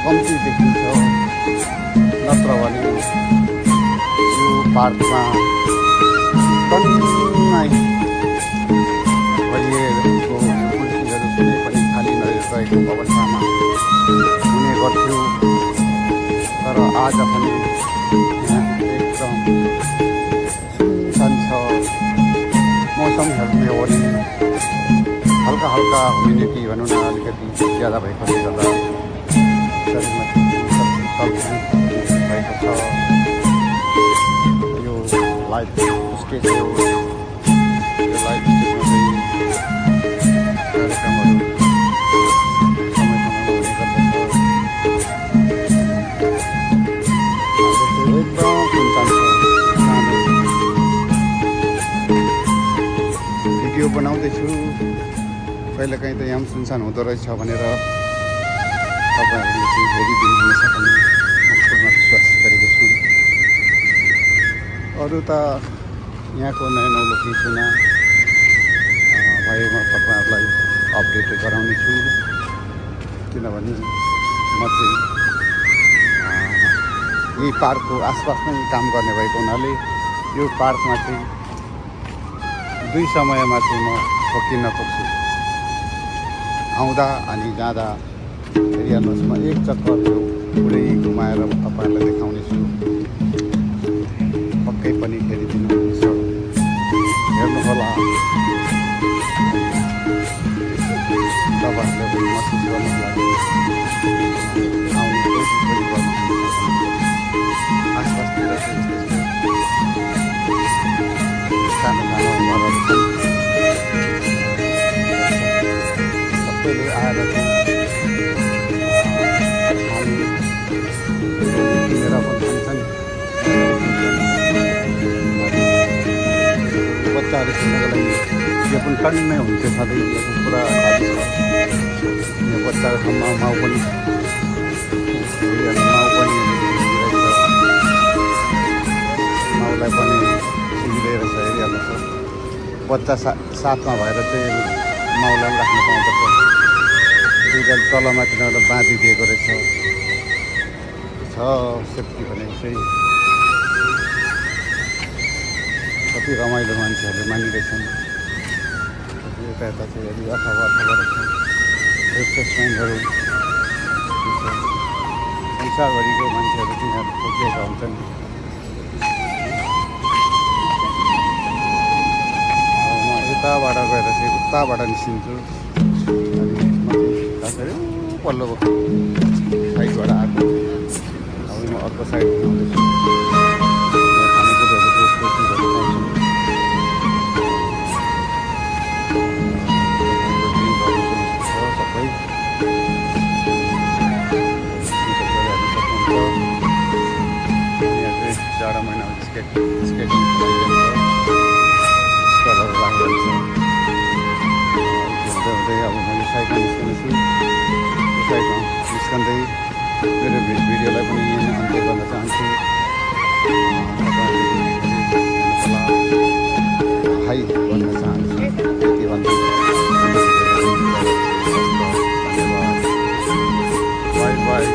कम्ती देखिन्छ। नत्र भने यो पार्कमा टन्नै भरिएको कुर्सीहरू कुनै पनि खाली नरहेको अवस्थामा हुने गर्थ्यो। तर आज पनि यहाँ एकदम सुनसान छ। मौसम हेर्ने हो भने हल्का हल्का ह्युमिडिटी भनौँ न अलिकति ज्यादा भएकोले गर्दा शरीरमा भएको छ। यो लाइफ स्टेज हो। यो लाइफ स्टेजमा चाहिँ कार्यक्रमहरू समय समयमा हुने गर्दछ। एकदम सुनसान छ। भिडियो बनाउँदैछु, कहिलेकाहीँ त यहाँ सुनसान हुँदो रहेछ भनेर तपाईँहरूले चाहिँ हेरिदिनु हुनेछ भने पूर्ण विश्वास गरेको छु। अरू त यहाँको नयाँ नौलो केही छैन। भए म तपाईँहरूलाई अपडेट गराउने छु। किनभने म चाहिँ यही पार्कको आसपास नै काम गर्ने भएको हुनाले यो पार्कमा चाहिँ दुई समयमा चाहिँ म फर्किन पुग्छु। आउँदा अनि जाँदा हेरिहाल्नुहोस्, म एक चक्कर त्यो पुरै घुमाएर तपाईँहरूलाई देखाउने छु। पक्कै पनि हेरिदिनुहुन्छ, हेर्नुहोला। तपाईँहरूले पनि महसुस गर्नुको लागि आउने कोसिस पनि गर्नुहुन्छ। आसपासतिर चाहिँ सानो सानो घरहरू छन्। सबैले आएर चाहिँ किनेर पनि खान्छन्। बच्चाहरू खेल्नको लागि यो पनि टन्नै हुन्छ सधैँ। यो पुरा खाली छ। यो बच्चाको ठाउँमा माउ पनि माउलाई पनि सुविधै रहेछ। हेरिहाल्नुहोस्, बच्चा साथमा भएर चाहिँ माउलाई पनि राख्न पाउँदछ। दुईजना तलमाथि बाँधिदिएको रहेछ छ सेफ्टी भनेको चाहिँ। कति रमाइलो मान्छेहरूले मानिरहेछन्। यता यता चाहिँ अलि अथवा रहेछ। रिफ्रेसमेन्टहरू संसारभरिको मान्छेहरू चाहिँ यहाँ पुगेका हुन्छन्। म यताबाट गएर चाहिँ उताबाट निस्किन्छु। अनि म खास गरी पल्लो साइडबाट आएको। अब म अर्को साइड आउँदैछु। खानेकुरोहरू त्यसको चिजहरू पाउँछु। सबै यहाँ चाहिँ जाडो महिनामा स्केटिङ स्टलहरू राखेको छ। हुँदै अब म यो साइडमा निस्कने छु। यो साइडमा निस्कँदै मेरो भिडियोलाई पनि यहीँ अन्त्य गर्न चाहन्छु। हाई भन्न चाहन्छु। यति भन्दै धन्यवाद। By by.